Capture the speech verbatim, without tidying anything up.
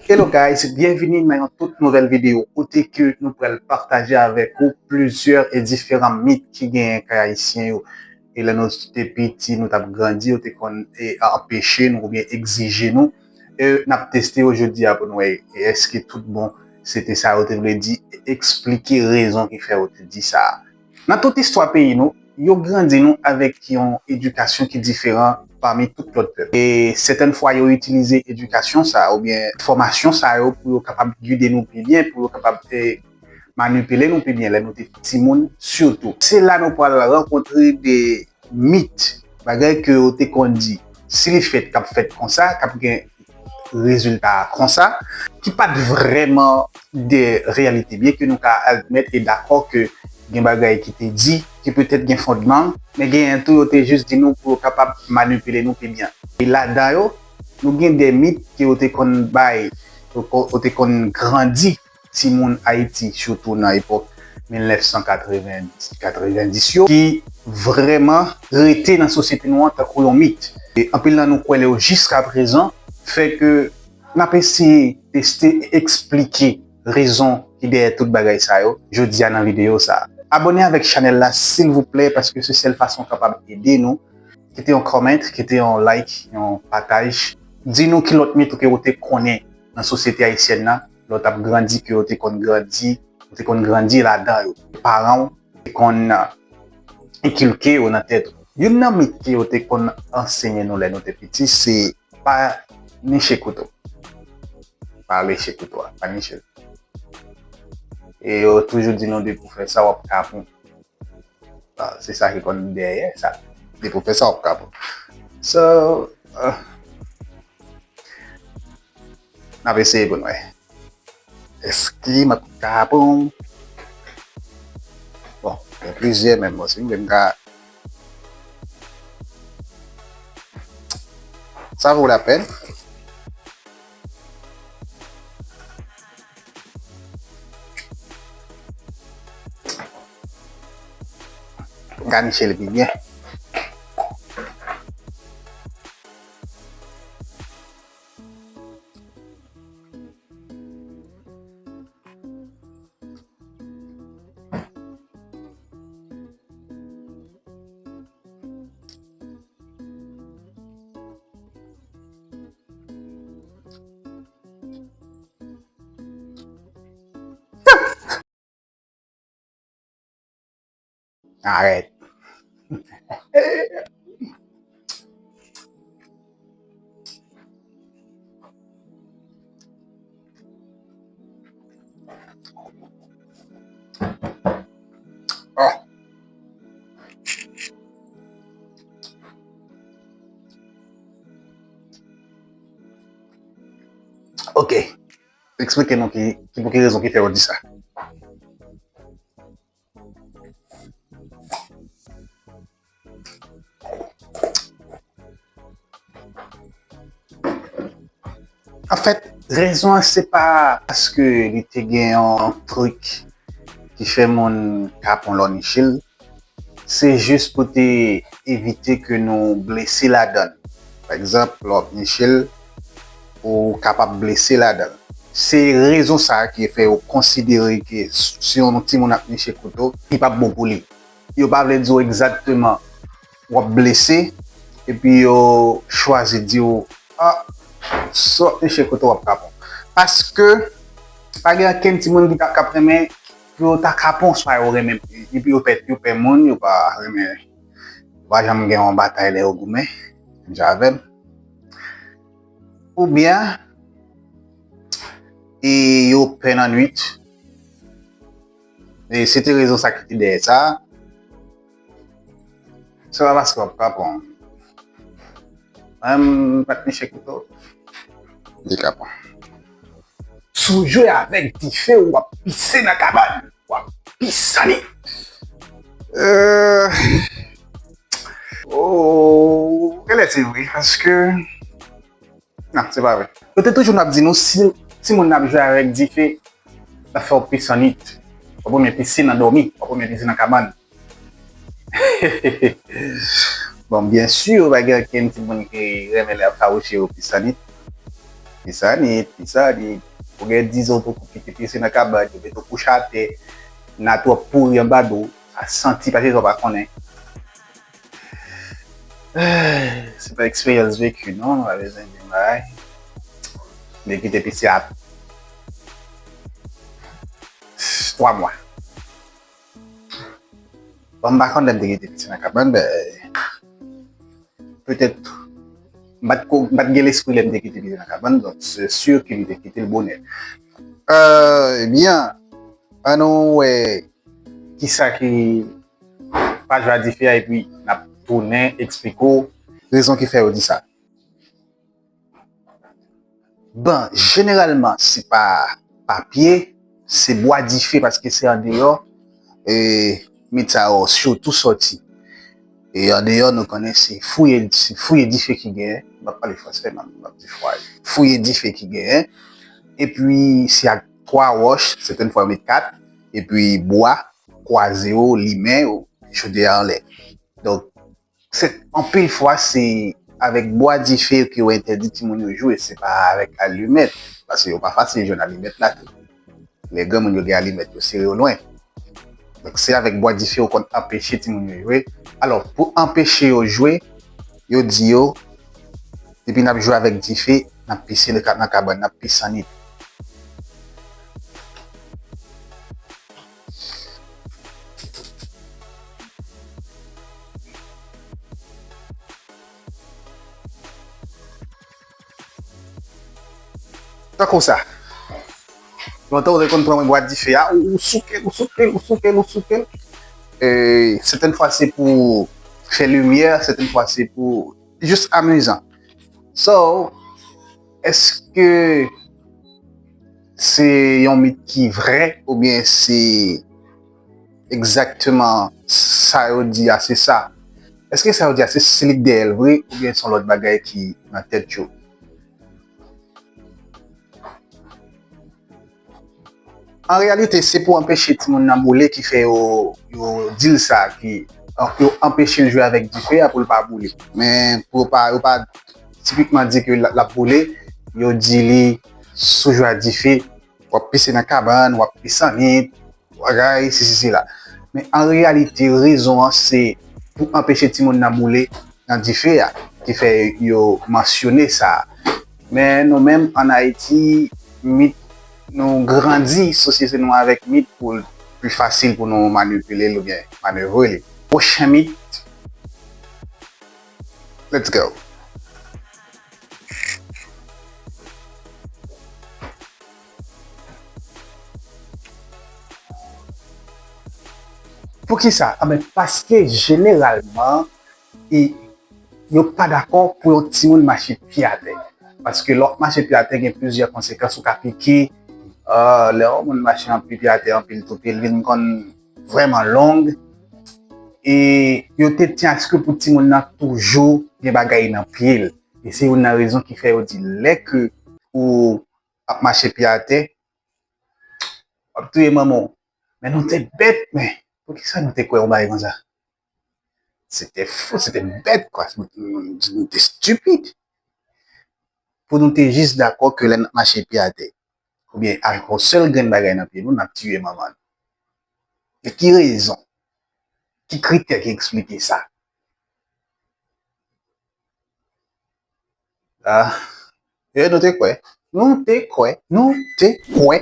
Hello guys, byenvini nan yon tout nouvèl videyo kote ke nou pral pataje avèk ou plizyè e diferan mit ki genyen kay ayisyen yo. E lè nou te piti, nou t ap grandi, yo te konn e, anpeche nou oubyen egzije nou. E n ap teste yo jodi a pou n wè e èske tout bon se te sa yo te vle di, eksplike rezon ki fè yo te di sa. Nan tout istwa peyi nou, yo grandi nou avèk yon edikasyon ki diferan pami tout lòt pèp. E sètèn fwa, yo itilize edikasyon sa a oubyen fòmasyon sa yo pou yo kapab gide nou pi byen, pou yo kapab e, manipile nou pi byen lè nou te timoun sitou. Se la nou pral rankontre de mit, bagay ke yo te konn di, si li fèt, k ap fèt konsa, k ap gen rezilta a konsa, ki pa t vrèman de reyalite, byen ke nou ka admèt e dakò ke gen bagay ki te di, ki petèt gen fondman, men genyen tou yo te jis di nou pou yo kapab manipile nou pi byen. E ladan yo, nou gen de mit ke yo te konn bay, yo ko-, yo te konn grandi timoun Ayiti, sitou nan epòk mil nèf san katreven, katreven dis yo, ki vrèman rete nan sosyete nou an tankou yon mit. E anpil nan nou kwè yo jiskaprezan, fè ke n ap eseye teste e eksplike rezon ki dèyè tout bagay sa yo jodi a nan videyo sa a. Abòne avèk chanèl la, silvouplè, paske se sèl fason w kapab ede nou. Kite yon comment, kite yon like, yon pataj. Di nou ki lòt mit ke ou te konnen nan sosyete ayisyèn nan, lè w t ap grandi, ke ou te konn grandi, ou te konn grandi ladan yo. Paran w te konn enkilke yo nan tèt ou. Youn nan mit ke yo te konn ansenye nou lè nou te piti, se pa niche kouto. Pa leche kouto a, pa niche l. E yo toujou di nou depi w fè sa, w ap kapon. Ah, se sa ki konn dèyè sa. Depi w fè sa, w ap kapon. So, ah, n ap eseye pou n wè. Èske m ap kapon? Bon, gen plizyè menm, bon, si m vle m ka. Sa vo lapèn. Ganiche l pi byen. Arèt. Ah. Ok. Eksplike nou ki, ki, pou ki rezon ki fè yo di sa. Anfèt, rezon an se pa paske li te gen yon trik ki fè moun kapon lè w niche l, se jis pou te evite ke nou blese ladan l. Pa egzanp, lè w ap niche l, ou kapab blese ladan l. Se rezon sa a ki fè yo konsidere ke si yon timoun ap niche kouto, li p ap bon pou li. Yo pa vle di w egzakteman w ap blese, epi yo chwazi di w, ah, si w ap niche kouto w ap kapon. Paske pa gen okenn timoun ki ta, k ap renmen pou yo ta kapon, swa yo renmen, epi yo pè, yo pè moun, yo pa renmen, yo pa janm gen yon batay lè yo goumen, menm jan avè m. Oubyen, e yo pè nan nwit. E se te rezon sa ki te dèyè sa. Se pa paske w ap kapon. Mwen, m pa t niche kouto. Li kapon. Si w jwe avèk dife, w ap pise nan kabann. W ap pisanit. Euh, oh, genlè se vre, paske, non, se pa vre. Yo te toujou ap di nou, si timoun nan ap jwe avèk dife, l ap fè w pisanit. W ap renmen pise nan dòmi, w ap renmen pise nan kabann. Bon, byen si, pa gen okenn timoun ki renmen lè y ap fawouche yo pisanit. Pisanit, pisanit. Ou gen diz an w poko kite pye se nan kabann, yo mete w kouche atè, nan twòp pouri anba do, sa santi pase sa w pa konnen. Se pa eksperyans veki, non, pa bezwen di m bagay. M te kite pye se a twa mwa. Bon, m pa konn lè m te kite pye se nan kabann, men petèt, m pa t ko, m pa t gen lespri lè m te kite pye se nan kabann, donk, se si ke m te kite l bonè. Euh, ebyen, ann nou wè kisa ki pa jwe a dife a, epi n ap tounen eksplike w rezon ki fè yo di sa. Bon, jeneralman, se pa papye, se bwa dife, paske se andeyò, e, mit sa yo sitou sòti. E andeyò, nou konnen se fouye, se fouye dife ki genyen. M ap pale fransè, m ap, m ap di fwaye. Fouye dife ki genyen. Epi, se ak twa wòch, sètèn fwa yo met kat, epi bwa, kwaze yo, limen yo, chaudière anlè. Donk, se, anpil fwa, se avèk bwa dife ke yo entèdi timoun yo jwe, se pa avèk alimèt, paske yo pa fasil jwenn alimèt la tou. Lè granmoun yo gen alimèt, yo sere yo lwen. Donk, se avèk bwa dife yo konn anpeche timoun yo jwe. Alò, pou anpeche yo jwe, yo di yo, depi n ap jwe avèk dife, n ap pise nan ka-, nan kabann, n ap pisanit. Tankou sa. Lontan ou te konn pran bwa dife a, ou, ou souke l, ou souke l, ou souke l, ou souke l. E, sètèn fwa se pou fè limyè, sètèn fwa se pou jis amizan. So, èske se yon mit ki vrè oubyen se egzakteman sa yo di a, se sa? Èske sa yo di a, se, se li k dèyè l vre oubyen se yon lòt bagay ki nan tèt yo? An reyalite, se pou anpeche timoun nan boule ki fè yo, yo di l sa, ki, yo anpeche l jwe avèk dife a pou l pa boule. Men pou yo pa, yo pa tipikman di ke l, l ap boule, yo di li, si w jwe ak dife, w ap pise nan kabann, w ap pisanit, bagay, sesi, sela. Men an reyalite, rezon an se pou anpeche timoun nan boule nan dife a, ki fè yo mansyone sa. Men nou menm, ann Ayiti, mit, nou grandi sosyete nou avèk mit pou l pi fasil pou nou manipile l oubyen manevre li. Pwochen mit, let's go. Poukisa? Anben, paske jeneralman, e, yo pa dakò pou yon timoun mache pye atè. Paske lè w ap mache pye atè, gen plizyè konsekans. Ou ka pike, euh, lè yon moun mache anpil pye atè, anpil toupe, l vin konn vrèman long. E yo te tyen aske pou timoun nan toujou gen bagay nan pye l. E se youn nan rezon ki fè yo di lè ke ou ap mache pye atè, w ap touye manman w. Men nou te bèt, men poukisa nou te kwè yon bagay konsa? Se te fou, se te bèt, kwa. Nou, nou, nou te stipid. Pou nou te jis dakò ke lè n ap mache pye atè, oubyen ak yon sèl grenn bagay nan pye nou, n ap tiye manman nou. E ki rezon? Ki kritè ki eksplike sa? Ah, e nou te kwè. Nou te kwè. Nou te kwè.